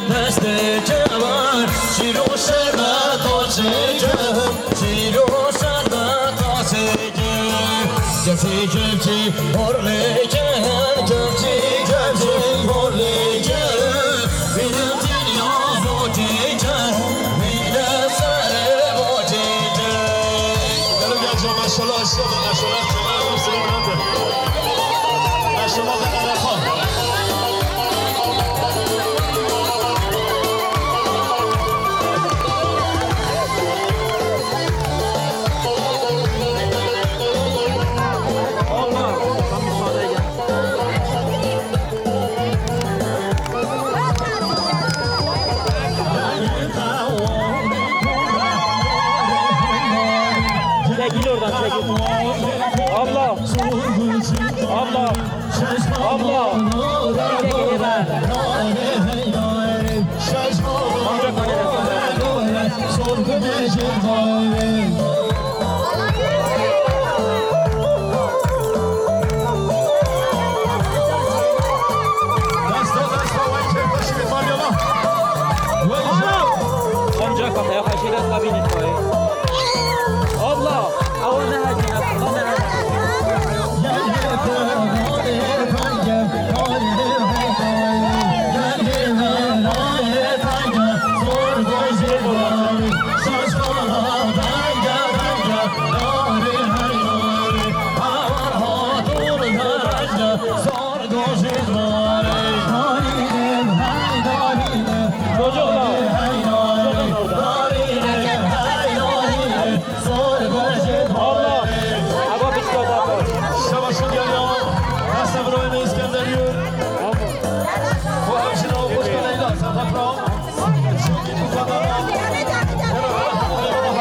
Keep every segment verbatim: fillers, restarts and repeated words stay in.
Destê cewar, şîr û şerbet û çêçe, şîr û şerbet û çêçe. Kevçî, kevçî, horlêçe, kevçî, kevçî, horlêçe. Bîne dinya votêçe, bîne serê votêçe. Gelek ya, maşallah, maşallah, maşallah, maşallah, maşallah. Çekil oradan, çekil. Abla. Abla. Abla. Amca kalede. Amca kafaya karşı biraz kabin itfaiye. Abla. Awa ne hacı, ne hacı. Çocuklar. Abla, aba biçka da. Şabaşın geliyor. Hasta Broyne İskender Yur. Bu hemşire o hoş geldin. Sen patron. Çok iyi bu kadar. Merhaba, merhaba,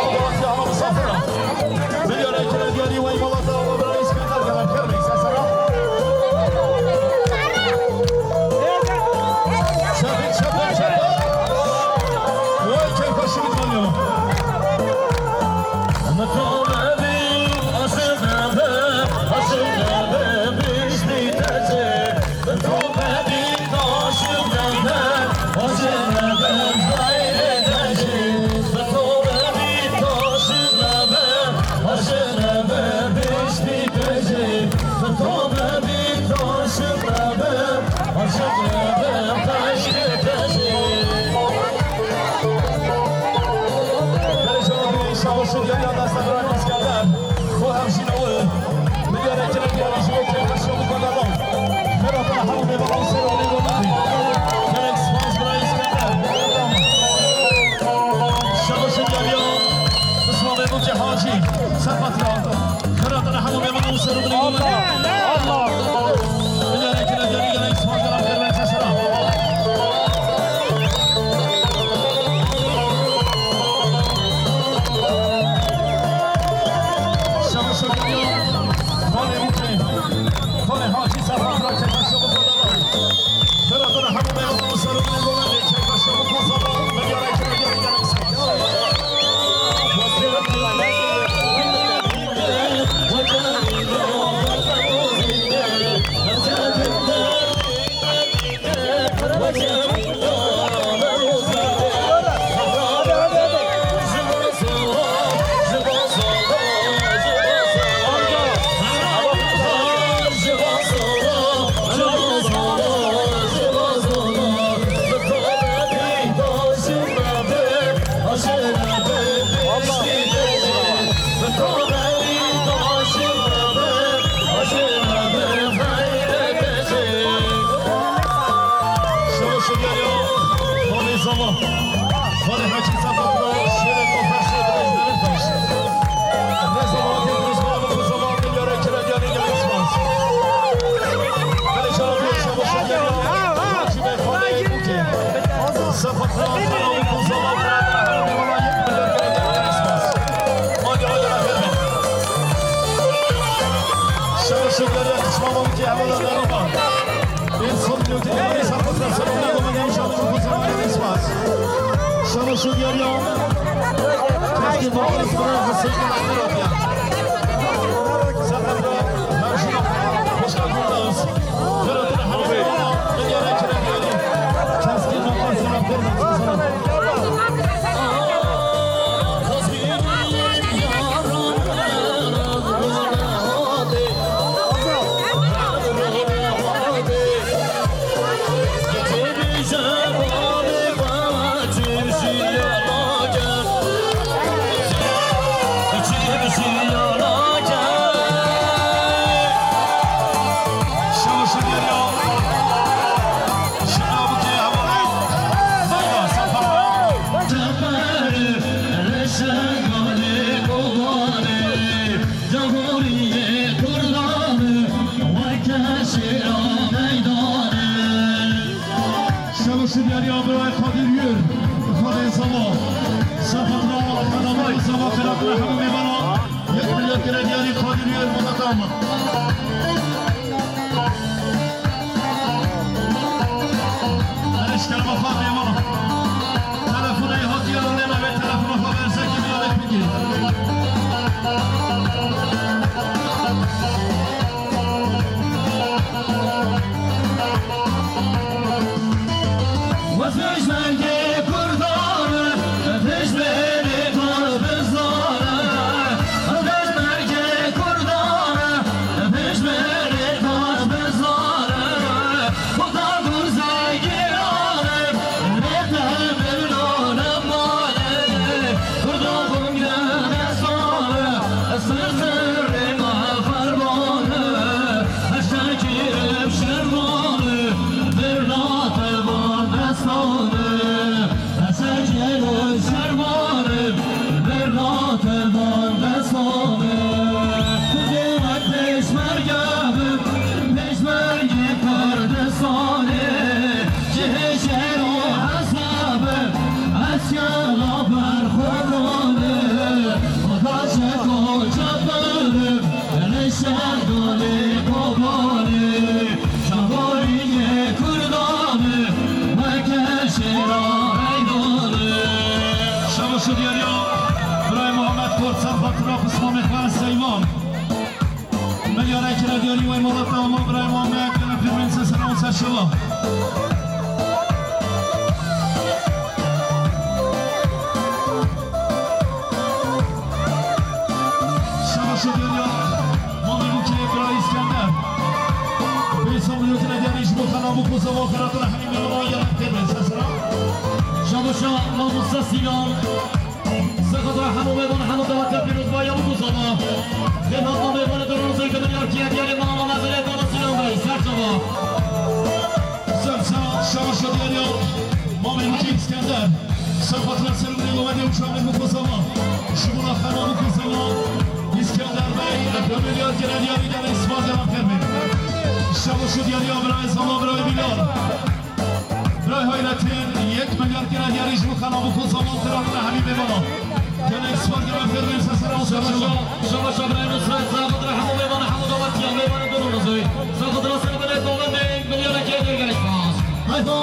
merhaba, misafir. Biliyor, ekran diyor, iyi, eyvallah, sağ olun. İskender gelen, kırmayın, sen sana. Şefik, şefik, şefik. Vay, keyif hoşuma gidiyor. Hacî, ser xatir. Xeratana hemû mêvan û ser û binê. Allah, Allah, Şabaş û diyariya. Keşke babamız buraya Hüseyin Akın ya. Zaten her şey hoş geldiniz. Şev û şibyariya birayê Kadir Yur, Xadê Zama, Sefatra, Xedama, Zama, Xeratira, hemû mêvana, yek milyar kire diyarî Kadir Yur, mala te ama. Erişkere baxa mêvana. Telefona hatiye alê me ve telefona xwe verzekî biyane fikir. Pêşmergê Kurdistanê, cihê şer û hesabê, eskera berxwedanê, Xweda çeko çeperim, rêşe golê Kobanê, şaborînê Kurdanê, weke şêra meydanê. Şev û şibyariya birayê Muhammed Kort, ser xatira pismamê xwe Seyvan. Milyarek kira diyarî wey mala te ama birayê Muhammed, gele pêrmên ser sera û ser şeva. Şeva şo diyariya, mamê Bûkê, birayê Îskender. Pênc sed milyon kira diyarî ji bo xena Bûk û Zava, Xeratira hemî mêvana gele pêrmên ser sera. Şeva şo mamoste Sîlan. Ser xatira hemû mêvan, hemû dawetiya pîrozbahiya Bûk û Zava. Xêr hatine mêvanê Doronozê ke milyar kire diyarê mama mezrê Dara Sîlan Bey, ser çava. Ser çava, şeva şo diyariya mamê Bûkê Îskender. Ser xatira serûnê Lowedê û çavê Bûk û Zava. Ji bo xena Bûk û Zava, Îskender Bey, bi milyar kire diyarî gelek spas, gelek xêr bê. Şeva şo diyariya birayê Zava, birayê Bîlal. Birayê Hayretîn, yek milyar kira diyarî ji bo xena Bûk û Zava, Xeratira hemî mêvana. Gelek spas, gelek xêr bê, ser sera û ser çava. Şeva şo birayê Nusret, ser xatira hemû mêvana, hemû dawetiya mêvanê Doronozê. Ser xatira serûnê Lowedê, milyarek kira diyarî gelek spas. Hayda!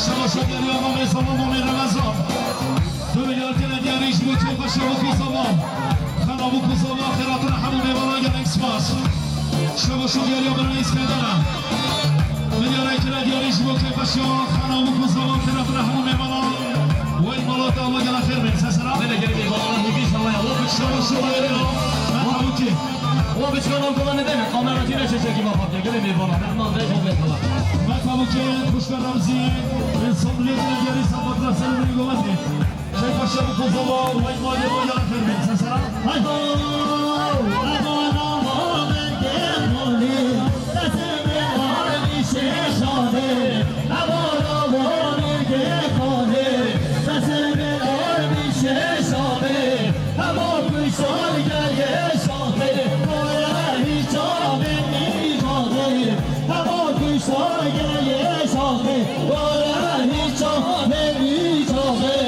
Şeva şo diyariya mamê Zava, mamê Remezan. Du milyar kira diyarî ji bo kêfa şeva Bûk û Zava. Xena Bûk û Zava, Xeratira hemû mêvana gelek spas. Şeva şo diyariya birayê Îskender e. Milyarek kira diyarî ji bo kêfa şeva xena Bûk û Zava, Xeratira hemû mêvana. Wey mala te ama, gelek xêr bê, ser sera. Belê, gelek mêvana, hêvî şeva ya. Şeva şo diyariya. Meta Bûkê. Wa biçika nav kola nedeme, kamera tîne çeçekî baba, gelê mêvana, mehman ve gelê mêvana. Meta Bûkê, xwişka Remzî, Samliyê diyarî, Sabat Rasenî Gometê. Şefa şefa kozova, vay mali, vay yalan vermeyin. Sen sana. Hay ho, aman aman, gel mali. Sesimi var, bir şey şadı. Aman aman, gel mali. Sesimi var, bir şey şadı. Ama kuşlar gel, gel şadı. Böyle hiç abi, hiç abi. Hema kuşa gele şahı, wara hiç çahe mi çahe.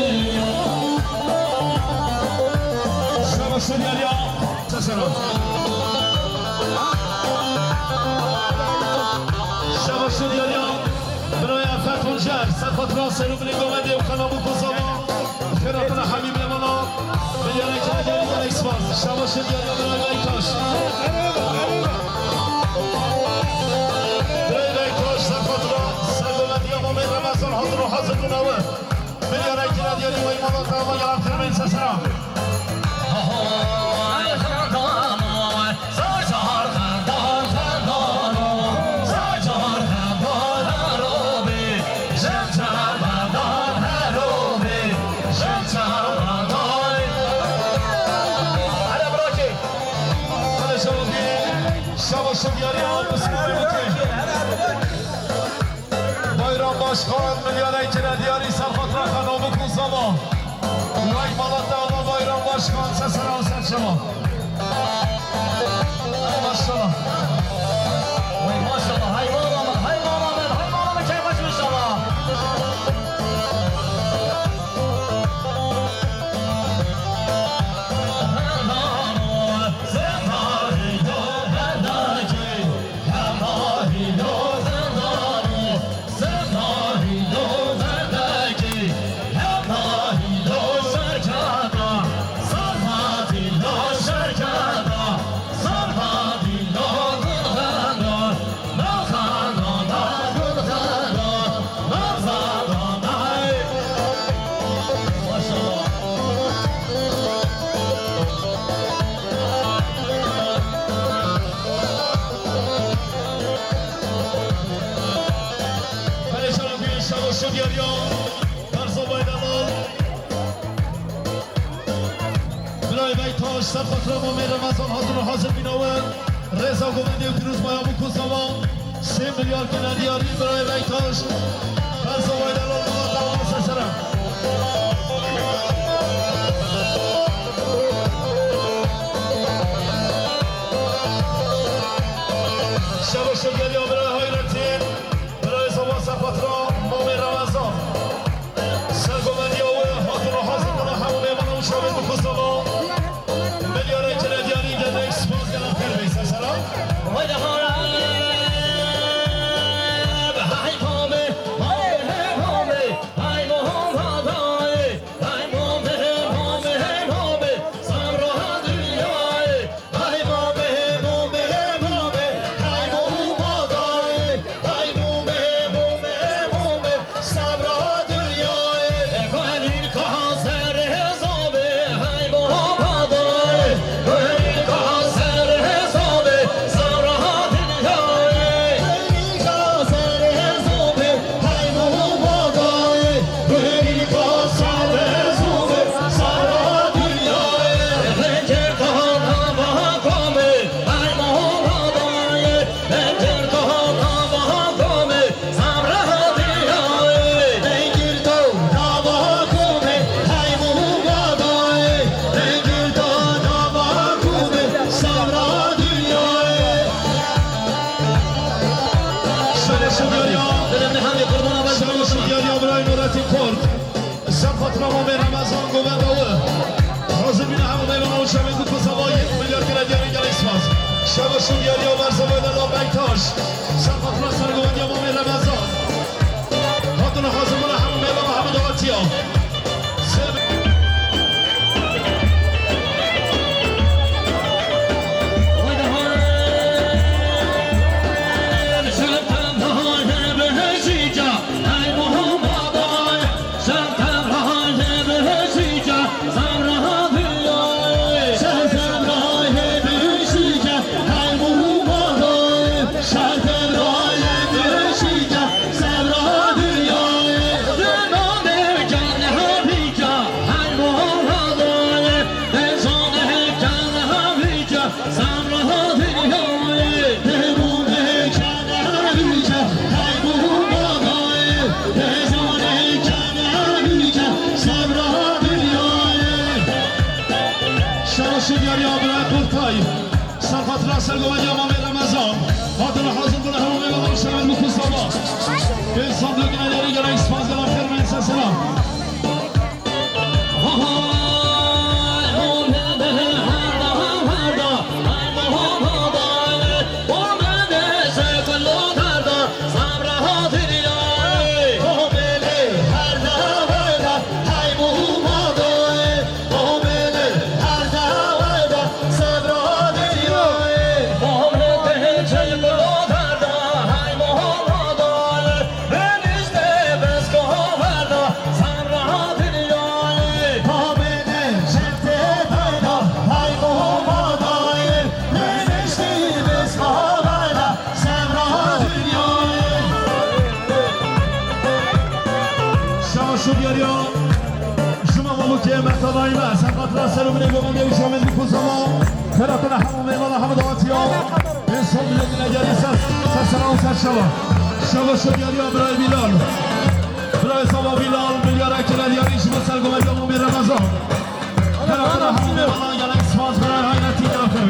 Şebaşın yarya, sesero. Şebaşın yarya, biraya Fetoncer, Serfat Raser û Binê Govendê û Xena Bû Kozova. Xêratına Habîb Levana. Milyara kira gel Alex Baz. Şebaşın yarya, biraya Bektaş. Birayê Bektaş, Serfat Ra, Sergovendiya Mamê Remezan hatin û hazir bûna we. Milyara kira diyarî wey mala tava yalan kirmên sesera. Hele bırakın. Hele şevabi. Şebaşın yarı yapmışsın. Bayram Başkan, milyara kira diyarî Serfat Rakan, Namık Uzama. Vay Malatya, Bayram Başkan, sesine o sen şema. Maşallah. Vay maşallah, hay mala min, hay mala min, hay mala min, keyf açın inşallah. Perişan bir şabaşın yarıyor. Berzo Baydalı. Birayê Bektaş, Serfat Ra Mamê Remezan hatin û hazir bîna we. Rêza Govendê û Pîrozbaya Bû Kozava. Sê milyar kine diyarî birayê Bektaş. Berzo Baydalı, Mala Dava sesere. Şebaşın yarya, birayê Hayrettin. Birayê Zava Serfat Ra Mamê Remezan. Sergovendiya we hatin û hazir bûna hemû mêvanan û çavên Bû Kozava. Milyara kire diyarî gelek spas, gelek xêr bê, ser seran. Vay de harab, hay pame, hay he pame, hay Muhammed, hay, hay Muhammed, Muhammed, Muhammed, sabra dünyayê. Hay mame, mame, mame, hay mame, hay mame, mame, mame, sabra dinyayê. Xwelîn ka serê zobê, hay mame, xwelîn ka serê zobê, sabra dinyayê. Xwelîn ka serê zobê, hay mame, xwelîn ka serê zobê, sabra dinyayê. Rengê ka nava komê, hay mame, xwelîn ka nava komê, sabra dinyayê. Rengê ka nava komê, hay mame, xwelîn ka nava komê, sabra dinyayê. Şöyle şu geliyor. Şöyle şu geliyor, Brian Nurettin Kork. Serfat Ra Mamê Remezan, govenda we. Hazir bîne hemû mêvana û çavên Bû Kozava, yek milyar kire diyarî, gelek spas. Şebaşın yarya, Berzo Baydalı, Bektaş. Serfat Ra Sergovendiya Mamê Remezan. Hatin û hazir bûna hemû mêvana, hemû dawetiya. Çawa şeryariya Abdullah Kurtay. Serhat Nasser Govaca Mamê Ramazan. Hatun hazır buna hemû mêvan şevan bu kutlama. Pênc sed lirê gelek spas, gelek xêr, selam. Şaşu geliyor. Juma Mamukê me tevayî me. Sen xatira ser û binê govendê û şamên bi kuzama. Xêratine hemû mêvana hemû dawetiya. Pênc sed milyon dine gelî ses. Ses sera û ses şeva. Şeva şeryariya birayê Bîlal. Birayê Sava Bîlal, milyara kire diyarî ji bo ser govendiya Mamê Remezan. Xêratine hemû mêvanan gelek spas birayê Hayretî Cafer.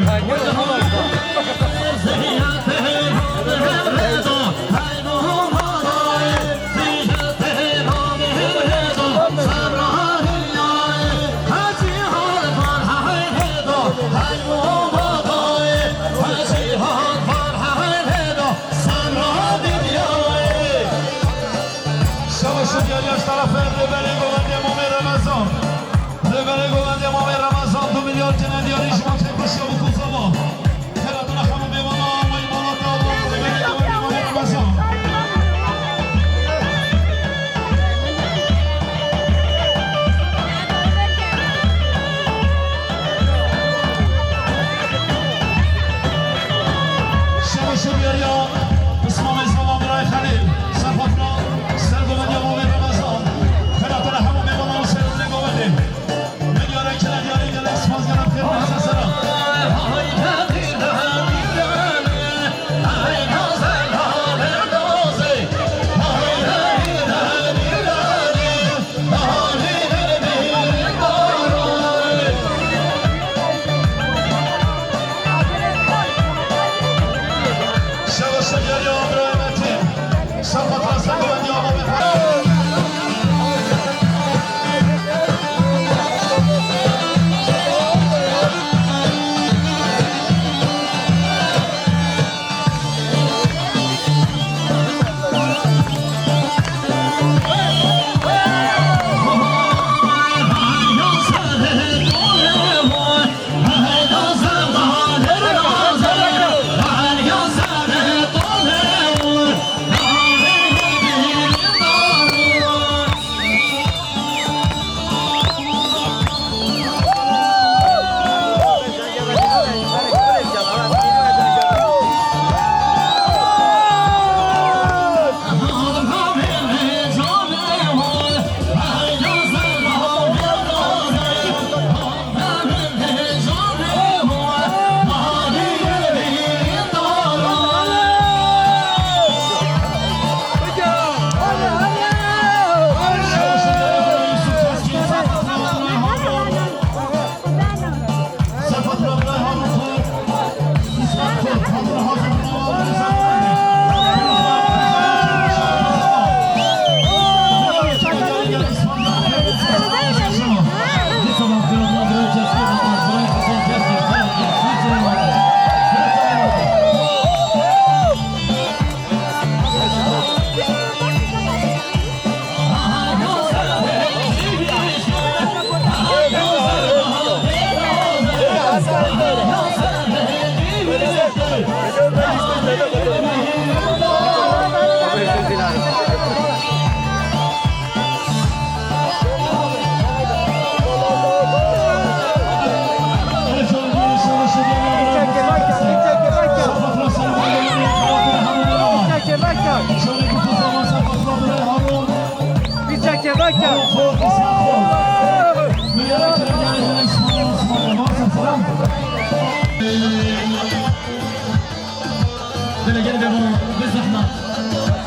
Şeva şeryariya ji terefê rêberê govendê Mamê Remezan. Rêberê govendê Mamê Remezan du milyar tine diyarî ji bo têkoşiya bi kuzama. Xêratine hemû mêvana, wey malata, wey rêberê govendê Mamê Remezan. Şeva şeryariya Pismamê Zava Miray Xelîl. Serhatna ser govendê Mamê Remezan. Xêratine hemû mêvana û ser rêberê govendê.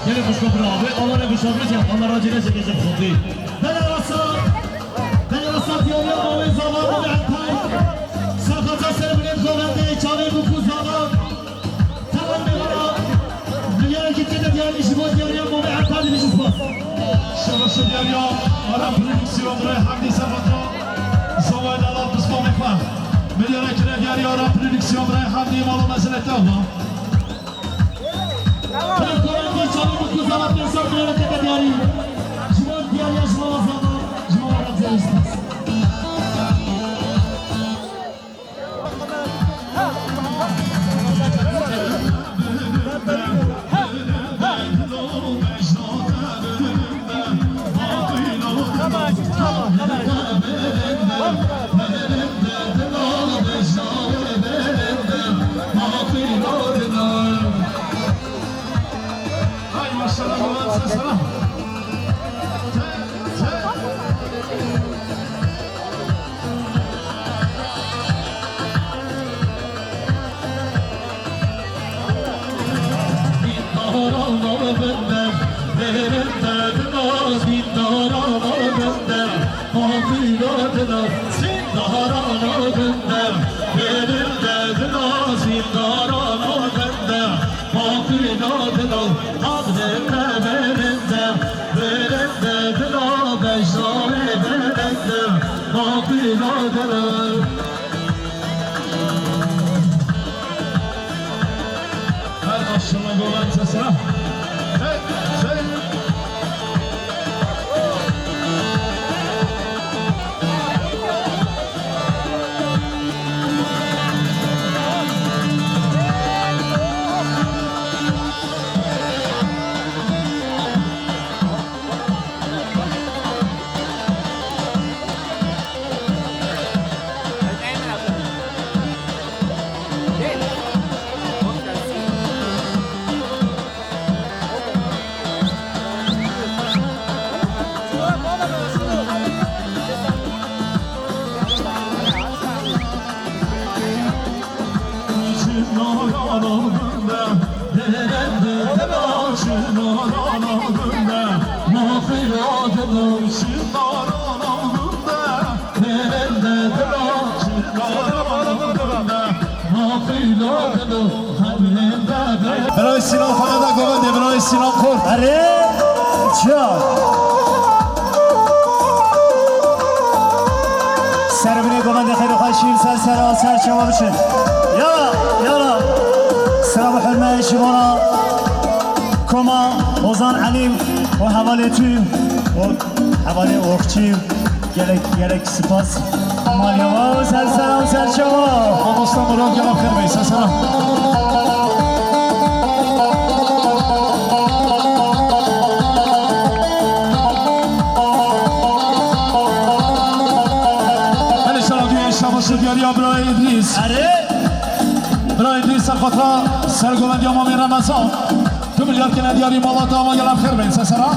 Gelin kuşko bravo. Allah ne kuşko bravo. Allah razı olsun. Bela rasa. Bela rasa diyarı. Mavê Zava, Mavê Altay. Diyariya Aram Prodüksiyon Bray Hamdi Sefato. Zavayê Delal Pismamê Xwe. Milyona kire diyariya Aram Prodüksiyon Bray Hamdi Malo Mesele Tevla. Kırıkkale'nin geçen bu kızana piyasa kuyruğu tepe diyari. Civan diyariya Civan Azad'a, Civan Azad'a. Hay maşallah, Murat, sen sana. Her maşallah, Golan sesine. Hey, hey. Birayê Sînan xwe da govendê, birayê Sînan Xort. Erê, çiya. Ser binê govendê xêr û xweşî, ser sera, ser çawa biçin. Yala, yala. Selam û hurmet ji bona koma Ozan Elî û hevalê tu û hevalê Oxçî. Gelek, gelek spas. Maliye wa, ser sera, ser çawa. Mamosta Murat, gel xêr bey, ser sera. Hele şara duye şabaşı diyariya Bira İdris. Erê. Bira İdris, ser xatra, ser govendiya Mamê Remezan. Tu milyar kene diyarî mala te ama gelen xêr bên sesera.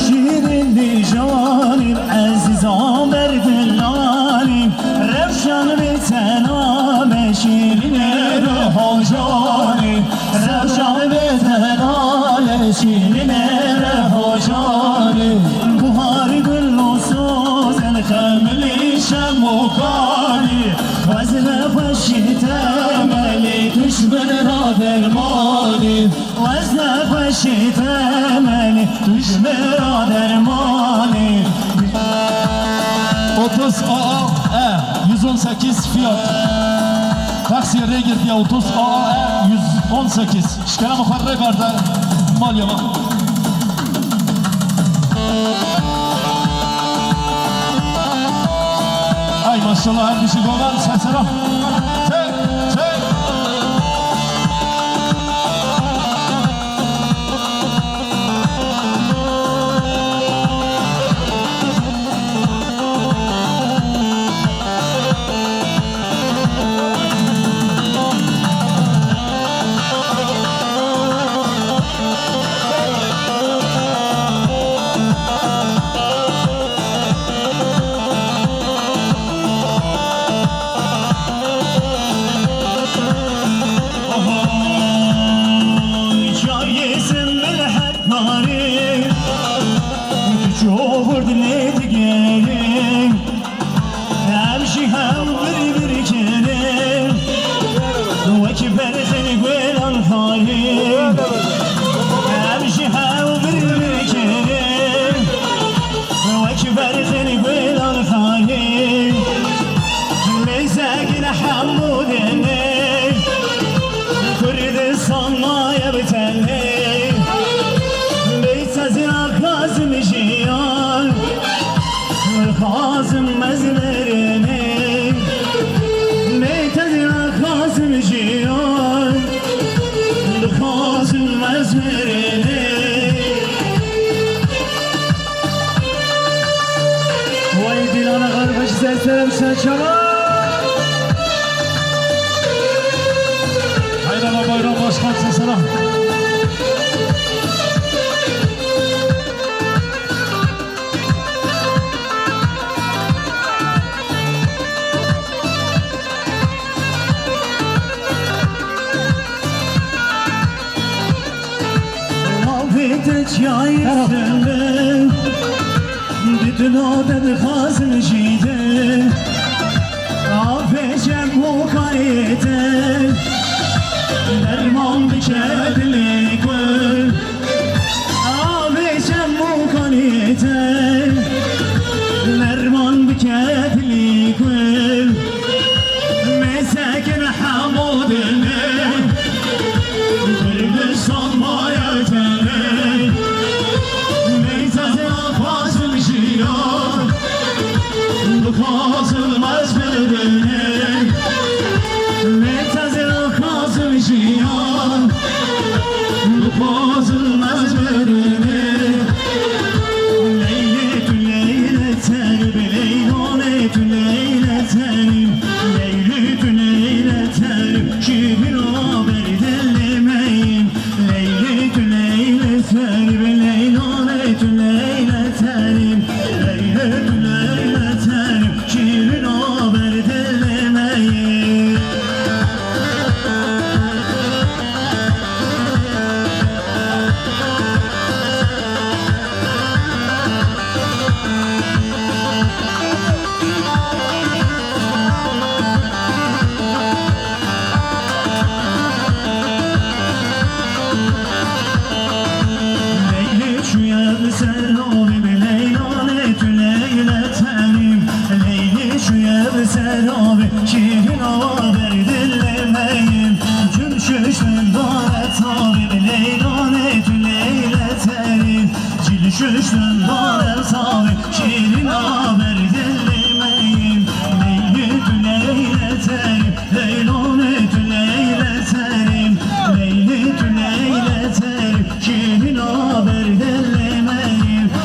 Şîrin nîjanî ezîzan ber dilanî, rewşan bê tename şîrînê re hojanî, rewşan bê tename şîrînê re hojanî. Buharî gul û sozen xemilî şemokanî, wezne xweşî temelî tuşmir ra dermanî. Wezne xweşî temelî, tujmira dermanî. Otuz A A E yüz on sekiz fiyat. Taksiye rê girtiye otuz A A E yüz on sekiz. Şikena xwe rê berde. Maliye me. Ay maşallah, her kişi dolan sesera. Çek, çek. Çayê Simbil Hekmarê, çovurd lê digerê. Em jî hew bir bir kene, wek berxên guelan xarê. Em jî hew bir bir kene. Amûdê me, Kurdistan maye bi tenê. Beyt ez ya Kazim jiyan, Kazim ez merênê. Beyt ez ya Kazim jiyan, Kazim ez merênê. Vay Dilan Ağa, beş yüz elli selam, sen çava. Haydi Allah, Bayram Başkan, sen sana. Navê te çiyayê Merhaba. Seme, di dilo de dixwazim jî de. Avê cem û karê te.